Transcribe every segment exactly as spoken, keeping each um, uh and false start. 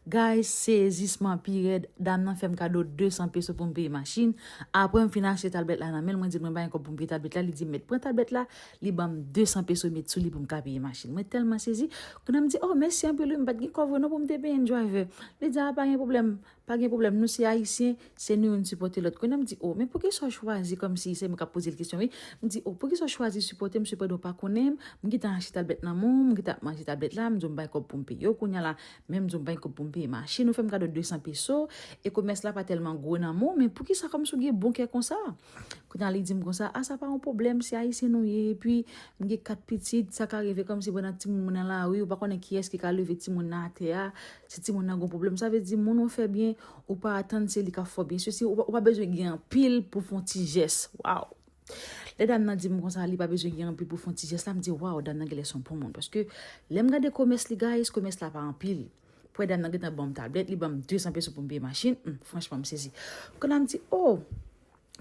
Guys, sezisman pi rèd, dam nan fè m kado de san peso pou m peye machin. Apre m fin achte tablèt la nan men l, mwen di l mwen pa gen kòb pou m peye tablèt la, li di m met pran tablèt la, li ban m de san peso met sou li pou m ka peye machin. Mwen tèlman sezi, kounye a m di, oh, mèsi anpil wi, m pa t gen kòb vre non pou m te peye yon driver. Li di, a, pa gen pwoblèm, pa gen pwoblèm, nou se ayisyen, se nou youn sipòte lòt. Kounye a m di, oh, men poukisa w chwazi kòmsi, se mwen k ap poze l kesyon wi, m di, oh, poukisa w chwazi sipòte m, sepandan w pa konnen m, m gentan achte tablèt nan men w, m gentan ap manje tablèt la, m di w m pa gen kòb pou m peye w, kounye a la, men m di w m pa gen kòb pou m peye machin, ou fè m kado de san peso, e komès la pa tèlman gwo nan men w, men poukisa kòmsi w gen bon kè konsa? Kounye a li di m konsa, a sa pa yon pwoblèm, se ayisyen nou ye, epi m gen kat pitit, sa ka rive kòmsi pandan timoun mwen nan lari, ou pa konnen kiyès ki ka leve timoun nan atè a, si timoun nan gen pwoblèm, sa vle di moun ou fè byen, ou pa atann se li k ap fè w byen, sesi ou pa, ou pa bezwen gen anpil pou fè yon ti jès, waw. Lè dam nan di m konsa, li pa bezwen gen anpil pou fè yon ti jès la, m di, waw, dam nan genlè se yon bon moun. Paske lè m gade komès li, guys, komès la pa anpil. Pou wè dam nan gentan ban m tablèt, li ban m de san peso pou m peye machin, hmm, franchman, m sezi. Kounye a m di, oh!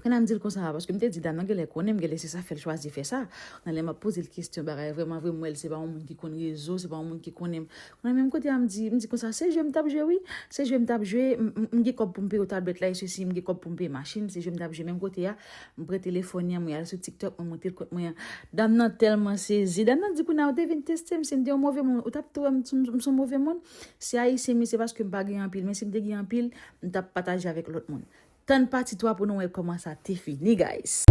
Kounye a m di l konsa, paske m te di dam nan genlè konnen m, genlè se sa fè l chwazi fè sa. Nan lè m ap poze l kesyon, bagay vrèman vre, m wè l se pa yon moun ki konn rezo, se pa yon moun ki konnen m. Nan menm kote a, m di, m di konsa, se jwe m t ap jwe, wi. Se jwe m t ap jwe, m, m, m gen kòb pou m peye tablèt la, e sesi, m gen kòb pou m peye machin, se jwe m t ap jwe. Menm kote a, m pran telefòn li an, mwen al sou TikTok, mwen monte l kont mwen an. Dam nan tèlman sezi. Dam nan di, kounye a, ou te vin teste m, si m te yon move moun, ou t ap tou wè m, m, m se yon move moun. Se ayisyen m ye, se paske m pa gen anpil, men si m te gen anpil, m t ap pataje avèk lòt moun. Tann pati twa pou nou wè kòman sa te fini, guys.